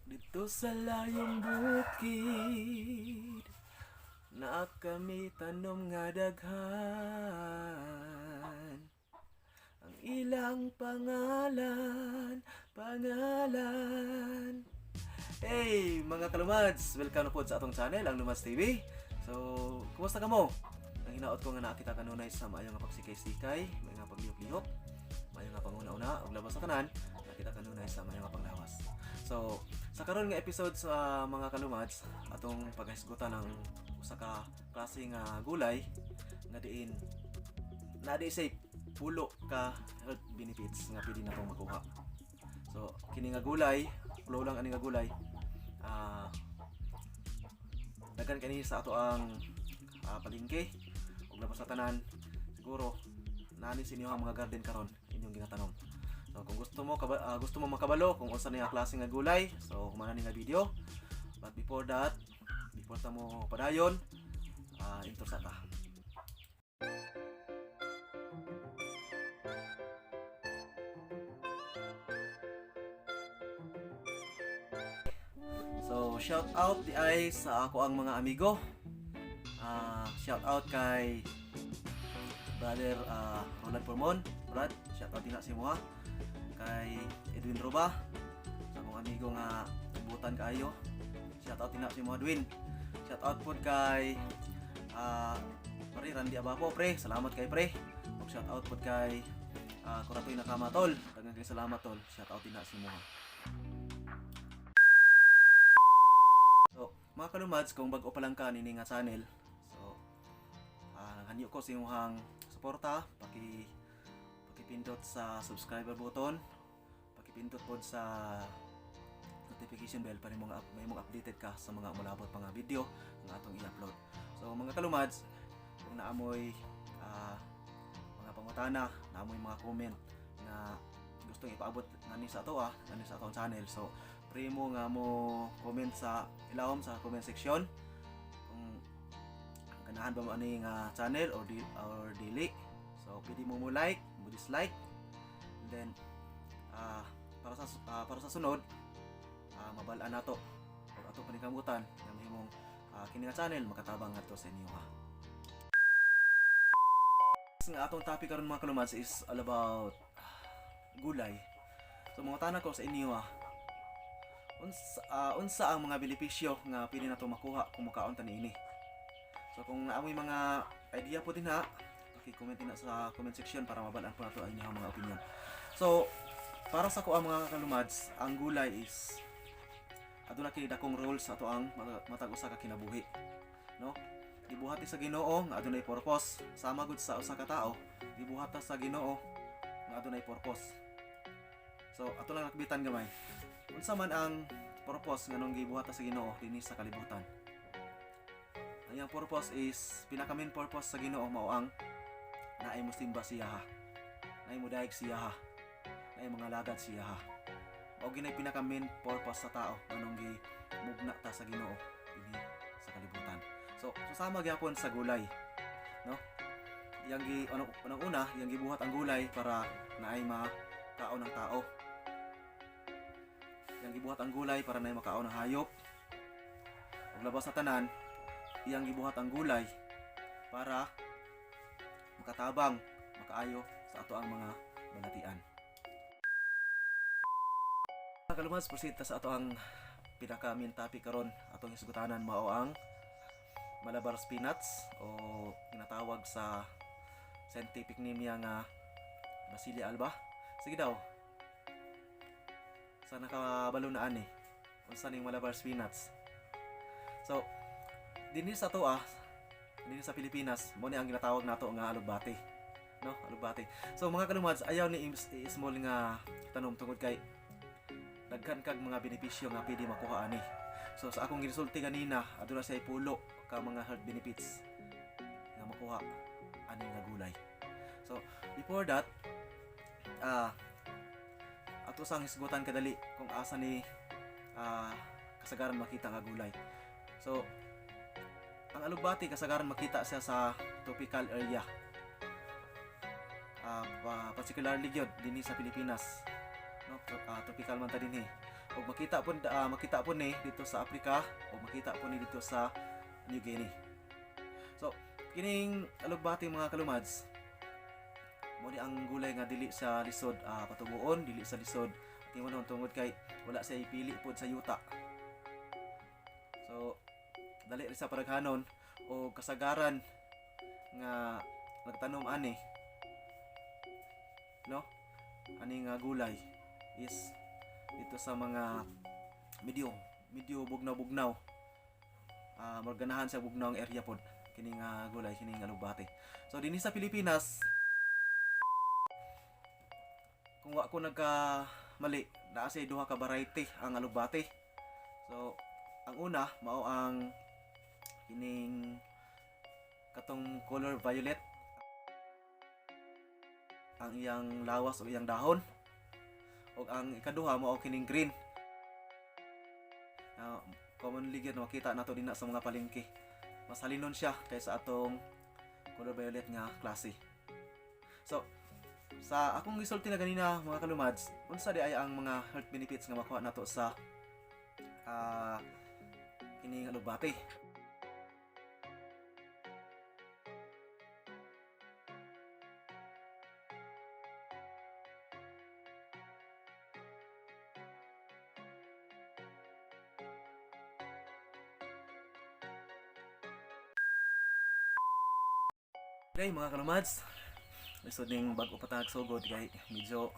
Dito sa layong bukid na kami tanom nga daghan. Ang ilang pangalan, pangalan. Hey, mga kalumads! Welcome na po sa atong channel, ang Lumads TV. So, kumusta ka mo? Ang hinaot ko nga nakita kanunay sa maayo nga pagsikay-sikay, may nga paglihok-lihok, maayo nga panguna-una, ug labas sa tanan, nakita kanunay sa maayo nga panglawas. So, sa karon nga episode sa mga kalumads, atong paghisgutan ang usa ka klase nga gulay nga diin na di say pulo ka health benefits nga pwede natong makuha. So, kini nga gulay, flow lang ani nga gulay. Daghan kani sa ato ang palengke ug labas sa tanan siguro nani sa inyong mga garden karon inyong ginatanom. So kung gusto mo makabalo kung unsa ni nga klase nga gulay, so humana ni nga video. But before that, before ta mo padayon, intro sa ta. So, shout out di ay sa ako ang mga amigo. Shout out kay brother Roland Formon. Brad, shout out din na si Moha. Kay Edwin Roba, sa akong amigo nga tubutan kaayo. Shout out din na si Moha, Edwin. Shout out pod kay pre Randy Abapo, pre. Salamat kay pre. Ug shout out pod kay Kuratoy Nakama, tol. Daghang kay salamat, tol. Shout out din na si Moha. So, mga kalumads, kung bago pa lang ka nini nga channel, so hanyo ko sa inyong suporta, pakipindot sa subscriber button, pakipindot pod sa notification bell para imong may mong updated ka sa mga mulabot pa nga video nga atong i-upload. So mga kalumads, kung naamoy mga pangutana, naamoy mga comment na gustong ipaabot ngani sa ato ngani sa atong channel. So primo nga mo comment sa ilawom sa comment section kung ganahan ba mo ani nga channel or di, or dili. So pwede mo mo like, mo dislike. And then para sa sunod mabalaan nato ug ato paningkamutan nga mahimong kini nga channel makatabang ngadto sa inyo ha. Nga atong topic karon, mga kalumads, is all about gulay. So mga tanan ko sa inyo ha. Unsa ang mga benepisyo nga pwede nato makuha kung makaon ta niini? So kung naamoy mga idea po din ha, paki-comment din na sa comment section para mabalaan po nato ang inyong mga opinion. So para sa ko ang mga kalumads, ang gulay is aduna kini dakong role sa ato ang matag usa ka kinabuhi. No? Gibuhat sa Ginoo nga adunay purpose. Sama gud sa usa ka tawo, gibuhat ta sa Ginoo nga adunay purpose. So ato lang nakbitan gamay. Unsa man ang purpose nganong gibuhat ta sa Ginoo dinhi sa kalibutan? Ang iyang purpose is pinaka main purpose sa Ginoo mao ang naay mo simba siya ha. Naay mo dayeg siya ha. Naay mga lagad siya ha. Mao ginay pinaka main purpose sa tao nganong gimugna ta sa Ginoo dinhi sa kalibutan. So susama gyapon sa gulay, no? Yang gi unang, unang una, yang gibuhat ang gulay para naay makaon ng tao. Yang gibuhat ang gulay para naay makaon ng hayop. Ug labas sa tanan, iyang gibuhat ang gulay para makatabang, makaayo sa ato ang mga balatian. Mga kalumads, proceed ta sa ato ang pinaka main topic karon atong hisgutanan, mao ang Malabar spinach o ginatawag sa scientific name niya nga Basilia alba. Sige daw. Sa nakabalo na ani, unsa ning Malabar spinach? So, dinhi sa to dinhi sa Pilipinas, mo ni ang ginatawag nato nga alugbati. No, alugbati. So mga kalumads, ayaw ni small nga tanom tungod kay daghan kag mga benepisyo nga pwede makuha ani. So sa akong ginisulti ganina, aduna siya pulo ka mga health benefits nga makuha ani nga gulay. So before that, ato sang hisgutan kadali kung asa ni kasagaran makita nga gulay. So ang alugbati kasagaran makita siya sa tropical area. Particularly gyud dinhi sa Pilipinas. No, tropical man ta dinhi. Ug makita po ni dito sa Africa ug makita po ni dito sa New Guinea. So, kining alugbati, mga kalumads, mo ni ang gulay nga dili sa lisod patubuon, dili sa lisod tingon tungod kay wala siya ipili pod sa yuta. So, dali rin sa paraghanon o kasagaran nga nagtanom ani, no, ani nga gulay is dito sa mga medyo medyo bugnaw-bugnaw, morganahan sa bugnaw ang area pod kini nga gulay, kini nga alugbate. So dinhi sa Pilipinas, kung wa ko nagka mali, naa siya duha ka variety ang alugbate. So ang una mao ang kining katong color violet ang iyang lawas o iyang dahon, ug ang ikaduha mao kining green. Commonly gyud makita nato dinha sa mga palengke. Mas halinon siya kaysa atong color violet nga klase. So sa akong gisulti na ganina, mga kalumads, unsa di ay ang mga health benefits nga makuha nato sa kining alugbate? Okay, mga kalumads, lisod ning bag-o pa tag sugod kay medyo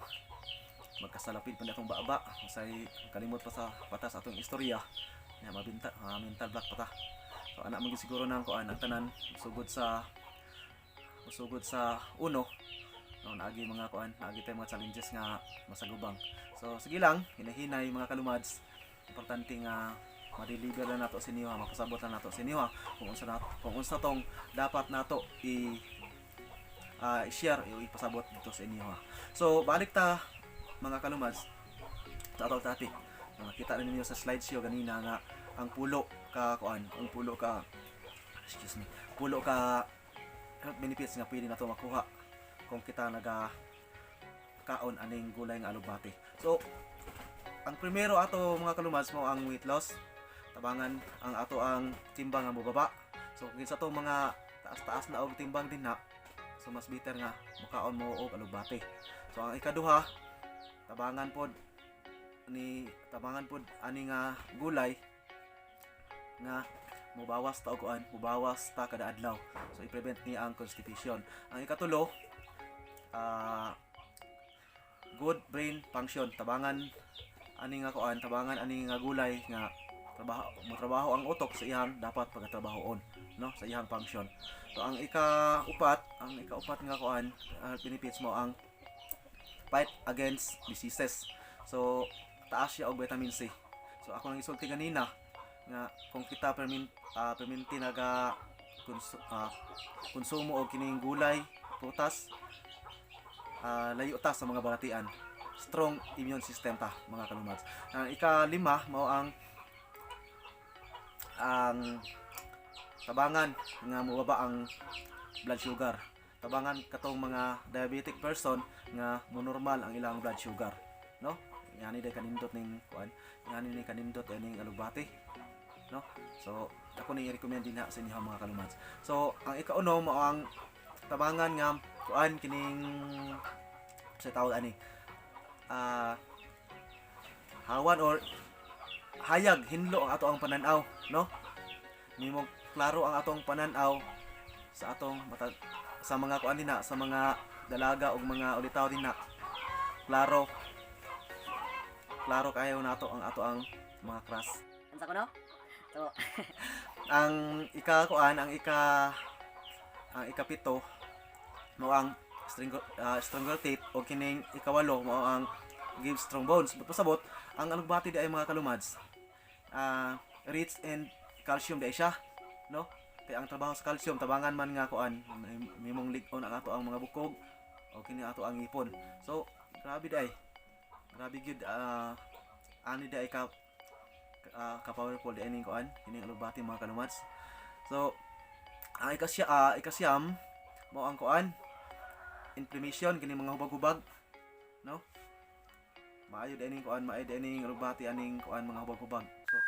magkasalapid pa na atong baba. Masay kalimot pa sa patas atong istorya. Ya mabinta, mental block pa ta. So ana man gyud siguro nang kuan ang tanan sugod sa uno, no, naagi mga kuan, naagi tayo mga challenges nga masagubang. So sige lang, hinahinay, mga kalumads. Importante nga ma-deliver lang nato sa inyo, mapasabot lang nato sa inyo kung unsa tong dapat nato i-share o ipasabot dito sa inyo ha. So balik ta, mga kalumads, sa atong topic. Nakita na ninyo sa slideshow ganina nga ang pulo ka kuan, ang pulo ka, excuse me, pulo ka health benefits nga pwede nato makuha kung kita naga kaon aning gulay nga alugbate. So ang primero ato, mga kalumads, mo ang weight loss. Tabangan ang ato ang timbang nga mobaba. So kung sa to mga taas-taas na og timbang din na, so mas better nga mukaon mo og alugbate. So ang ikaduha, tabangan pod ani nga gulay nga mubawas ta og kuan, mubawas ta kada adlaw. So i-prevent ni ang constipation. Ang ikatulo, good brain function. Tabangan ani nga kuan, tabangan ani nga gulay nga trabaho mo ang utok sa iyang dapat pagatrabahoon, no, sa iyang function. So ang ikaupat nga kuan, benefits mo ang fight against diseases. So taas siya og vitamin C. So ako nang isulti ganina nga kung kita perminti naga konsumo og kining gulay, prutas, layo ta sa mga balatian. Strong immune system ta, mga kalumads. Ang ikalima mao ang tabangan nga mobaba ang blood sugar. Tabangan katong mga diabetic person nga mo normal ang ilang blood sugar, no? Yani day kanindot ning kuan, yani ni kanindot ining alugbate, no? So ako ni i-recommend din na sa inyo, mga kalumads. So ang ikauno mao ang tabangan nga kuan kining sa tawag ani, hawan or hayag, hinlo ang ato ang pananaw, no? Nimo klaro ang atong pananaw sa atong mata, sa mga kuan din na, sa mga dalaga ug mga ulitaw din na. Klaro klaro kayo nato ang ato ang mga crush. Unsa ko, no? So, Ang ika kuan, ang ikapito mao ang stronger teeth o kining ikawalo mao ang give strong bones. But pasabot ang alugbati di ay, mga kalumads, rich in calcium di ay siya, no? Kay ang trabaho sa calcium, tabangan man nga kuan mimong lig-on ang ato ang mga bukog o kini ato ang ngipon. So grabe di ay, grabe gyud, ani di ay ka powerful di ining kuan, kining alugbati, mga kalumads. So ang ikasyam mao ang kuan, inflammation, kini mga hubag-hubag, no? Maayo din ning kuan, maayo din ning alugbati aning kuan mga hubag-hubag. So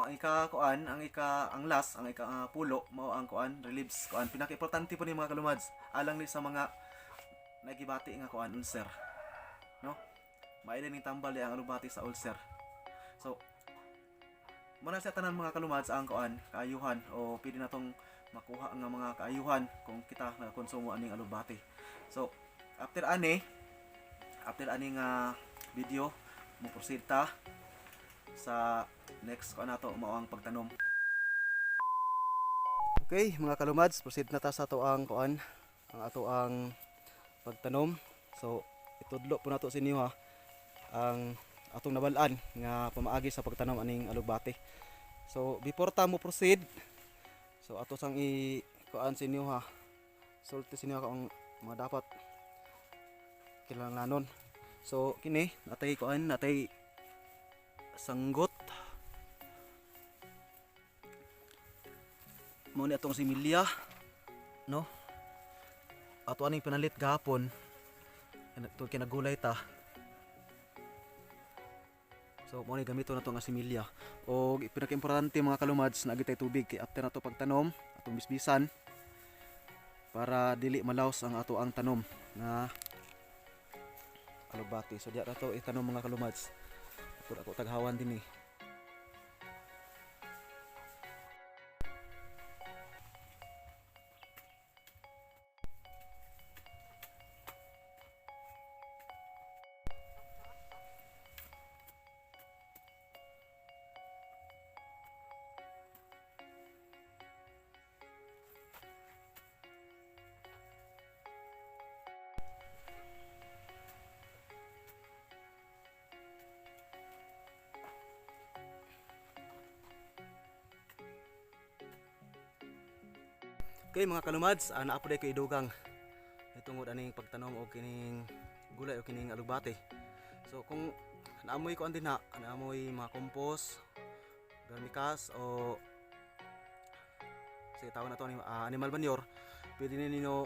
ang ika kuan, ang ika ang last, ang ika pulo mao ang kuan relieves kuan. Pinaka-importante po ni, mga kalumads, alang ni sa mga nagibati nga kuan ulcer. No? Maayo din ning tambal di ang alugbati sa ulcer. So muna sa tanan, mga kalumads, ang kuan kaayuhan o pwede natong makuha nga mga kaayuhan kung kita nagakonsumo aning alugbati. So after ani nga video, mo proceed ta sa next kuan nato, mao ang pagtanom. Okay, mga kalumads, proceed na ta sa ato ang kuan, ang ato ang pagtanom. So itudlo po nato sa inyo ha ang atong nabal-an nga pamaagi sa pagtanom aning alugbati. So before ta mo proceed, so ato sang i kuan sa inyo ha. Sulti sa inyo kung mga dapat kinahanglanon. So kini natay kuan, natay sanggot. Mao ni atong similya, no? Ato aning pinalit gahapon. Ito kinagulay ta. So mao ni gamito nato nga similya. Og pinaka-importante, mga kalumads, naa gitay tubig kay after nato pagtanom, atong bisbisan para dili malaos ang ato ang tanom nga alugbati. So diya na to itanom, mga kalumads. Ato ako taghawan din eh. Okay, mga kalumads, naa po kay idugang tungod aning pagtanom og kining gulay o kining alugbate. So kung naamoy kuan din na, naamoy mga compost, vermicast o sa tawag na to animal manure, pwede ninyo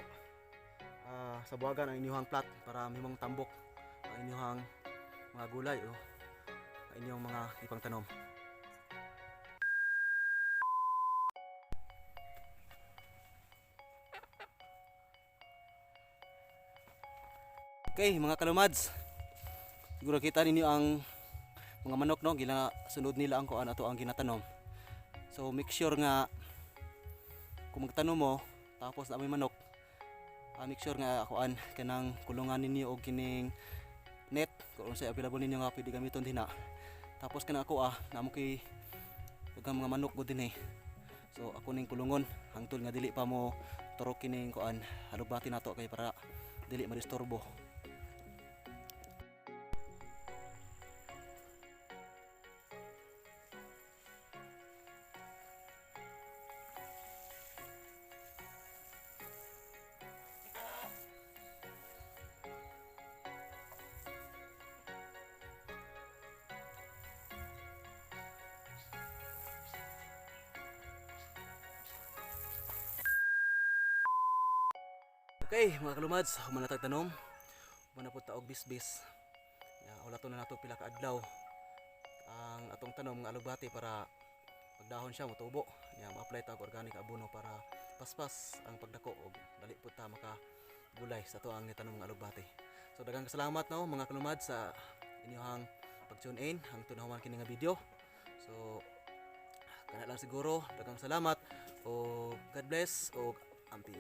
sabuagan ang inyong plat para mahimong tambok ang inyong mga gulay o ang inyong mga ipang tanom. Okay, mga kalumads. Siguro kita ninyo ang mga manok, no, gina sunod nila ang kuan ato ang ginatanom. So make sure nga kung magtanom mo tapos na may manok, make sure nga kuan kanang kulungan ninyo og kining net kung unsay available ninyo nga pwede gamiton dinha. Tapos kana ako namo kay daghang mga manok gud dinhi. So ako ning kulungon hangtod nga dili pa mo turok kining kuan alugbati nato kay para dili madisturbo. Okay, mga kalumads, human na tanom. Human na po ta og bisbis. Ya, wala to na nato pila ka adlaw ang atong tanom nga alugbati para pagdahon siya motubo. Ya, ma-apply ta og organic abono para paspas ang pagdako og dali po ta maka gulay sa ato ang gitanom nga alugbati. So daghang salamat, no, mga kalumads, sa inyong pag-tune in hangtod nahuman kini nga video. So kana lang siguro, daghang salamat o God bless o amping.